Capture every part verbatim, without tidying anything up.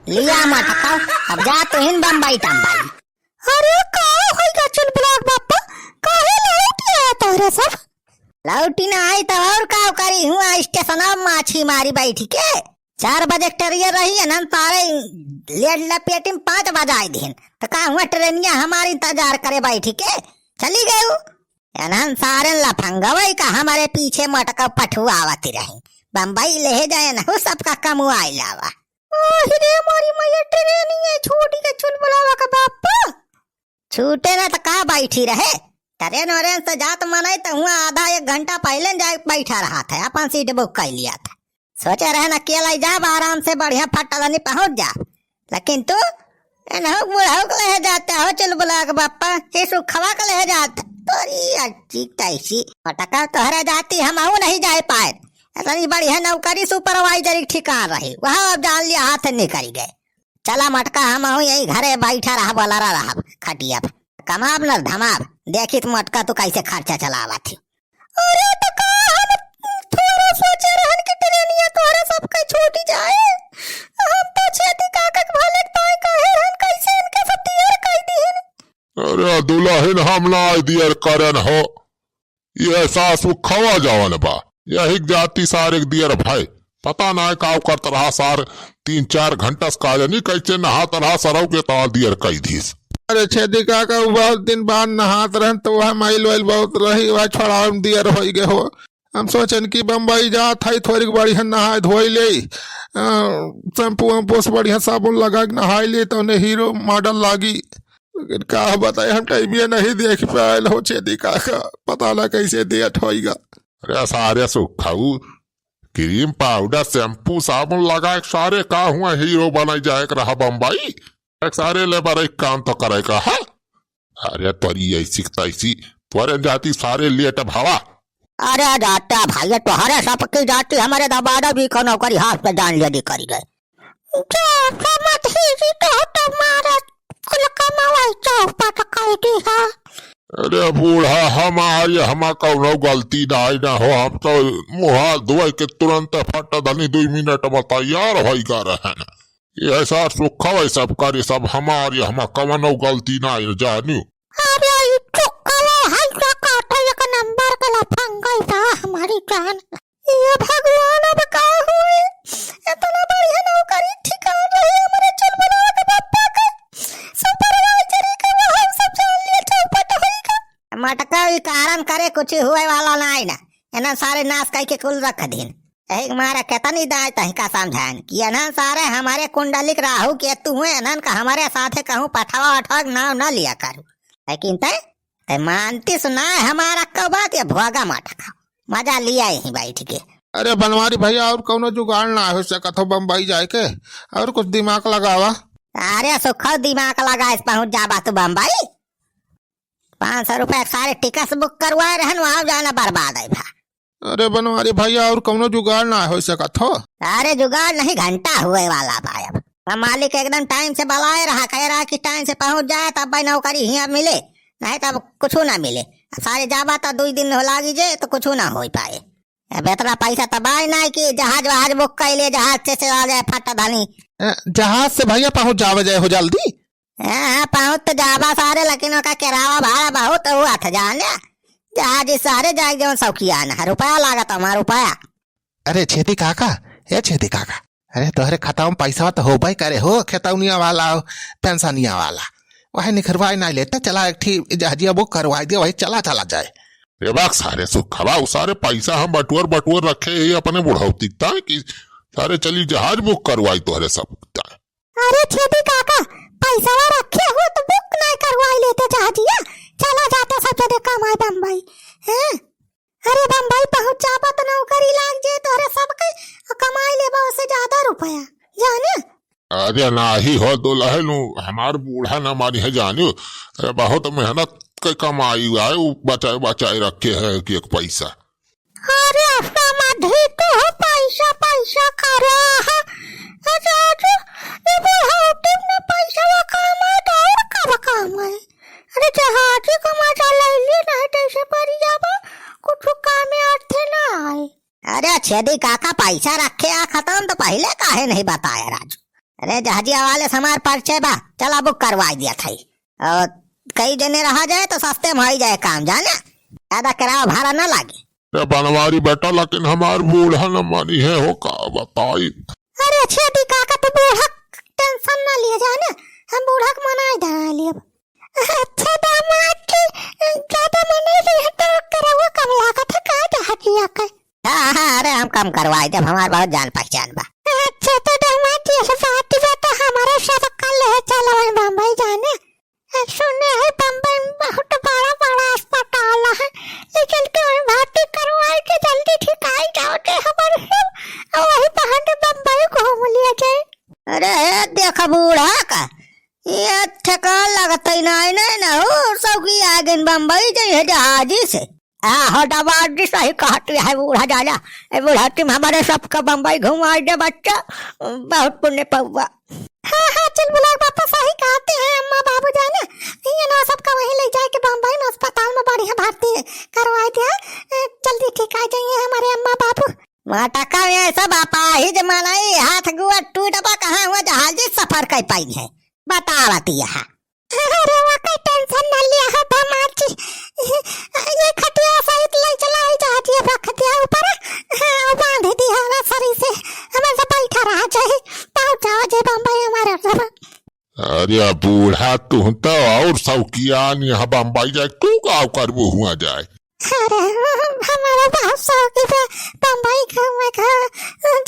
लिया मटका, अब जा तुहिन बम्बई टम्बई। अरे का होइगा चुलबुला के बापा, काहे लौट आया तोहरे सब? लौटी ना आई तो और का करी, हुआ स्टेशन अब माछी मारी बैठी के। चार बजे ट्रेन रही है ना, तारे लेट लपेटी में पाँच बजाई दिन। तो का हुआ ट्रेनिया हमारी इंतजार करे बैठी के चली गई। एनहन सारन लफंगवई का हमरे पीछे मटका पठुआवत रही। बम्बई ले जाए ना, सबका कमुआई लावा। ओहि रे मोरी मैया, ट्रेनिया छूटी के चुलबुलावा का बापा। छूटे ना त का बैठी रहे? ट्रेन व्रेन से जात मनई त हुआ आधा एक घंटा पहिले जाए बैठा रहा था, अपन सीट बुक कर लिया था। सोचे रहे ना अकेला ही जाब, आराम से बढ़िया फट्टा दनी पहुँच जाब। लेकिन तू एनहु बुढ़ऊ के लेहे जाते हो चुलबुला के बापा, ये सुखवा के लेहे जाते। तोरी अच्छी तैसी मटका तोहरा जाती हमहू नहीं जाए पाए। इतनी बढ़िया नौकरी सुपरवाइजर के ठिकान रही, वह अब जान लिया हाथ निकल गए। चला मटका, हमहू यही घरे बैठा रहा, बोला रहा खटिया पे। कमाब न धमाब, देखी त मटका तू कैसे खर्चा चलावत ही। अरे त का हम थोड़ा सोचे रहन कि ट्रेनिया तोहरा सबके छूट जाए। हम तो छेदी काका के भले ताई कहे रहन, कैसे इनके सब दियर कई दीन। अरे दुलहिन, हम ना दियर करन हो, ये सासु खवा जवन बा, यही के जाति सारे के दियर भाई। पता ना का करत रहा सार, तीन चार घंटा से का जानी कैसे नहात रहा, सरऊ के ताल दियर कई दीस। अरे छेदी काका, उ बहुत दिन बाद नहात रहन तो वह मैल वैल बहुत रही, वह छोड़ावे में दियर होई गए हो। हम सोचन कि बम्बई जात है, थोड़ी बढ़िया नहाए धोई ले, अ, शैम्पू वैम्पू से बढ़िया साबुन लगा के नहाए ले, तो उन्हें हीरो मॉडल लागी। लेकिन का बताए, हम टाइमिया नहीं देख पायल हो छेदी काका, पता ना कैसे दियर होइगा। अरे सारे सुखाऊ, क्रीम पाउडर, शैम्पू, साबुन लगा के सारे का हुआ हीरो बनाई जाए के रहा बम्बई। एक सारे लेबर एक काम तो करे का है। अरे तोरी ऐसी की तैसी, तोरे जाती सारे लेट भावा। अरे जाता भाई, तोहरे सबकी जाती, हमारे दबादा भी को नौकरी हाथ पे जान लेनी करी गए। जाता मत ही जी, तो तुम्हारा कुल कमावाई चौपट कर दी है। अरे बूढ़ा, हमार ये हमा कौनो गलती नाई ना हो, हम तो मुँह हाथ धोए के तुरंत फट धनी दुई मिनट में तैयार होई गा रहन। ये ऐसा सुखवा है सब करे सब हमार, ये हमा कौनो गलती नाई जानियो। अरे ई चुक्कवा है का काटा, एक नंबर का लफंगई बा हमारी जान। ये भगवान अब का होई? इतना बढ़िया नौकरी ठिकान रही हमारे चुलबुला के पप्पा के, सुपरवाइजरी के, वो हम सब जान लिए चौपट होई का। मटका ई कारण करे कुछ हुए वाला नाई ना, एना सारे नाश कई के कुल रख दीन। यही मारा केतनी दाई तही का समझाएन कि एना सारे हमारे कुंडली के राहु केतु हुए, एनन का हमारे साथे कहूँ पठवा वठवा के नाम ना लिया करू। लेकिन तय, तय मानती सुना है हमारा कौ बात, ये भोगा मटका। मजा लिया यहीं बैठ के। अरे बनवारी भैया, और कौनो जुगाड़ ना हो सकत हो बम्बई जाए के? और कुछ दिमाग लगावा। अरे सुखो दिमाग लगा, इस पहुँच जाबा तू बम्बई। पाँच सौ रुपया के सारे टिकट बुक करवाए रहन, वहाँ जाना बर्बाद है भा। अरे बनवारी भैया, और कौनो जुगाड़ ना हो सकत हो? अरे जुगाड़ नहीं, घंटा हुए वाला बा अब। हम मालिक एकदम टाइम से बुलाए रहा, कह रहा कि टाइम से पहुँच जाए तब भाई नौकरी हियाँ मिले, नहीं तब कुछ ना मिले। सारे जाबा तो दुई दिन हो लागी जे तो कुछ ना हो पाए। अब इतना पैसा तबाह ना कि जहाज वहाज बुक कर ले, जहाज से चला जाए फट धनी। ए, जहाज से भैया पहुंच जावे जाए हो जल्दी। हाँ, हाँ, पहुंच तो जाबा सारे, लेकिन ओका किराया भाड़ा बहुत हुआ था जाने। जहाज इस सारे जाए जौन शौकिया ना, रुपया लागत हमार रुपया। अरे छेदी काका, ए छेदी काका, अरे तोहरे खाता में पैसा तो होबे करे हो, खेतौनिया वाला, पेंशनिया वाला, वही निखरवाए ना लेते, चला एक ठी जहाजिया बुक करवाए दे, वही चला चला जाए। रे बाक सारे सुखवा, उ सारे पैसा हम बटुअर बटुअर रखे ही अपने बुढ़ौती ताई कि सारे चली जहाज बुक करवाई तोहरे सब ताई। अरे छेदी काका, पैसा रखे हो तो बुक नहीं करवाई लेते जहाजिया, चला जाते सब जने कमाए बम्बई। हैं? अरे बम्बई पहुंच जाबा तो नौकरी लाग जे तोहरे सबके, कमाई लेबा उससे ज्यादा रुपया, जाने? अरे नाही हो दुलहन, उ हमार बूढ़ा ना मानी है जानियो। अरे बहुत मेहनत के कमाई हुआ है, उ बचाए बचाए रखे है एक एक पैसा। अरे समधी तो हो पैसा पैसा करा है। अरे आज ये बुढ़ौती में पैसा कमाए तो और कब कमाए? अरे जहाज को मजा ले लिए, नहीं तो ऐसे परी जाबा, कुछ कामे अर्थे ना आए। अरे छेदी काका, पैसा रखे आ खतम तो पहिले काहे नहीं बताया राजू? ए, जहाजिया वाले से हमार परिचय बा, चला book करवाई दिया था। और कई जने रहा जाए तो सस्ते में होई जाए काम, जाने? ज्यादा किराया भाड़ा ना लागे। ए बनवारी बेटा, लेकिन हमार बूढ़ा न मानी है हो, का बताई। अरे छेदी काका, तू बूढ़ा tension ना लिए जाने, हम बूढ़ा के मनाई धरा लेब। अच्छा दामाद जी, ज्यादा मनई रहे तो किराया कम लागत है का जहाजिया का? हाँ, हाँ, अरे हम कम करवाई देब, हमार बहुत जान पहचान बा। अच्छा तो दामाद जी, ऐसे बात बा तो हमारे साथ कल ले चलो बम्बई जाने। सुने है बम्बई में बहुत बड़ा बड़ा अस्पताल है, लेकिन तू भर्ती करवाई के जल्दी ठीक आई जाओ जे हमारे सब, और वही बहाने बम्बई घूम लिया जाए। अरे हे देख बूढ़ा का, ये ठेकान लगत ही नहीं, नहीं ना हो, सब की आ गइन बम्बई जाई है जहाजी से। आहो, दामाद जी सही कहत है बूढ़ा जाना। ए बूढ़ा, तुम हमारे सबका बम्बई घुमाई दे बच्चा, बहुत पुण्य पौवा। हाँ, हाँ, चुलबुला बापा सही कहते हैं अम्मा बाबू जाना। ये ना सबका वहीं ले जाए के बम्बई में अस्पताल में बढ़िया भर्ती करवाई दे। ए, जल्दी ठीक आ जाइए हमारे अम्मा बाबू। माटका में ऐसा बापा ही जमाना ही हाथ गुआ टूटबा कहाँ हुआ जहाजी सफर कर पाई है। बतावत यहाँ। अरे वो कोई tension न लिया हो दामाद जी। ये खटिया सहित ले चला आई जहाजिया रख दिया ऊपर। हाँ, बांध दिया ना सरी से। हमें से बैठा रहा जाए। पहुंच जाओ जे बम्बई हमारे सब। अरे बूढ़ा, तू तो और शौकियान यहाँ बम्बई जाए, तू का करबू हुआ जाए? अरे हमारा बहुत शौक है बम्बई घूमे का,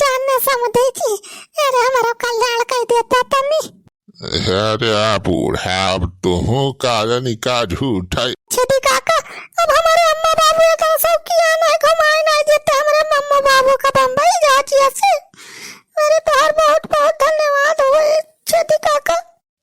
जानने समझे जी। अरे हमारा कल्याण कर देता तनी। अरे आ बूढ़ा, अब तुहू का जानी का झूठ है। छेदी काका, अब हमारे अम्मा बाबू एक शौकियान है, घुमाए नहीं देते हमारे अम्मा बाबू का बम्बई जहाजिया से। अरे तोहर बहुत बहुत धन्यवाद होए छेदी काका।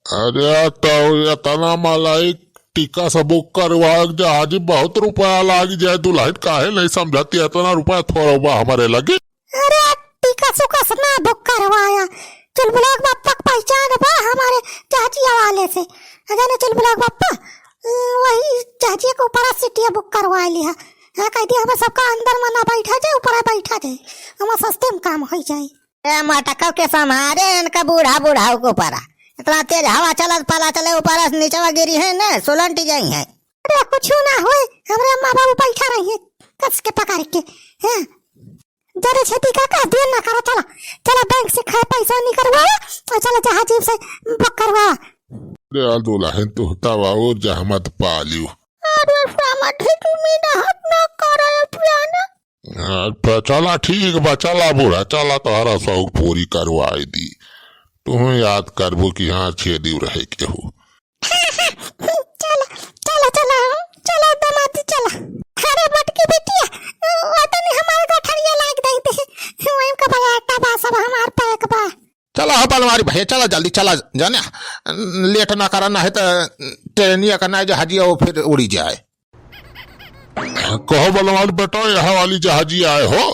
अरे तो इतना मलाई टिकट से book करवा जहाजी बहुत रुपया लाग जाए, दुल्हन काहे नहीं समझती, इतना रुपया थोड़ा बा हमारे लगे। अरे टिकट सुकस ना book करवाया, चुलबुला के बापा के पहचान बा हमारे जहाजिया वाले से। आ जाने चुलबुला के बापा, वही जहाजिया के ऊपर सीटिया book करवा लिया। हाँ, कह दिया हमें सबका अंदर में ना बैठा जाए, ऊपर बैठा जाए, हमारा सस्ते में काम हो जाए। ए मटको के संभारे इनका बूढ़ा बूढ़ा के ऊपर। इतना तेज हवा चलत पाला चले ऊपर से नीचवा गिरी है ना, सुलंटी जाई है। अरे कुछ ना होए, हमरे अम्मा बाबू बैठा रही है कस के पकड़ के। हाँ, जरे छेदी काका देर ना करा, चला चला बैंक से खाए पैसा निकलवावा और चला जहाजी से book करवावा। अरे दुल्हन तू तब और जहमत पालियो। अरे समझे तू मेहनत ना करे पियाना। अच्छा, चला ठीक बा, चला बूढ़ा, चला तोहरा शौक पूरी करवाई दी। तुहूँ याद करबू कि हाँ छेदी रहे के हो। चला, चला, चला, चला दामाद जी, चला। अरे बटकी बिटिया, वो तनी हमार गठरिया लाग दई दे। वहीं का बलाटा बा सब हमार पैक बा। चला हो बनवारी भैया, चला जल्दी चला, जाने late ना करा, ना है तो ट्रेनिया का ना जहाजिया वो फिर उड़ी जाए। कहो बलवान बेटा, यहाँ वाली जहाजिया आए हो,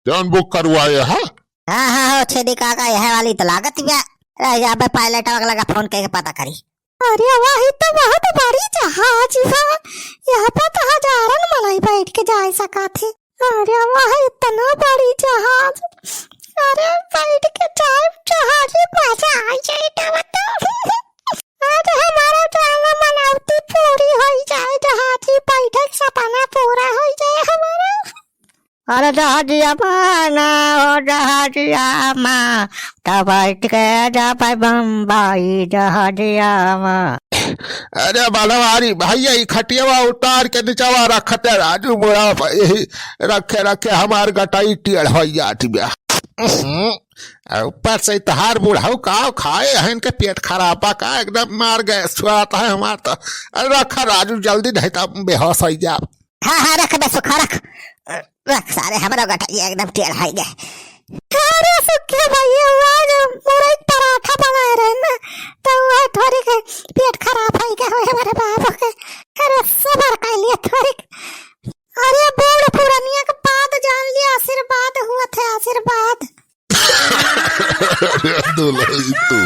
जौन book करवाए है? हाँ, हाँ, हो छेदी काका, यह वाली तो लागत बा। रह जा, अबे pilot वाला का phone करके पता करी। अरे वाह, ई तो बहुत बड़ी जहाज बा। यहाँ पर तो हजारन मनई बैठ के जाए सका थे। अरे वाह, इतना बड़ी जहाज। अरे बैठ के जाए जहाज में मजा आ जाए, तो बताओ। आज हमारा जाना मनौती पूरी होई जाए, जहाजी बैठक सपना पूरा होई जाए हमारा। अरे जहाजिया माँ, ओ जहाजिया माँ, तब बैठ के जाबे बम्बई जहाजिया माँ। अरे बनवारी भैया, ई खटियावा उतार के निचवा रखते राजू बुढ़ा, यही रखे रखे हमार गटाई टेढ़ हो जात बा। अब ऊपर से तहार बुढ़ऊ का खाए हैं, इनके पेट खराब बा का, एकदम मार गैस छुआत है हमार तो। अरे रखा राजू जल्दी, नहीं तो हम बेहोश हो जाब। हाँ, हाँ, रख बे सुखा, रख। रख सारे, हमरा गटैया एकदम टेढ़ हो गए। अरे सुखा भैया, आज मुरई पराठा बनाए रहे ना, तो वो थोड़ी के पेट खराब हो गया हुए हमारे बाबू के। अरे सबर कर लिया थोड़ी। अरे बूढ़ पुरनिया के बात जान लिया, आशीर्वाद हुआ थे, आशीर्वाद। अरे दुलही तू।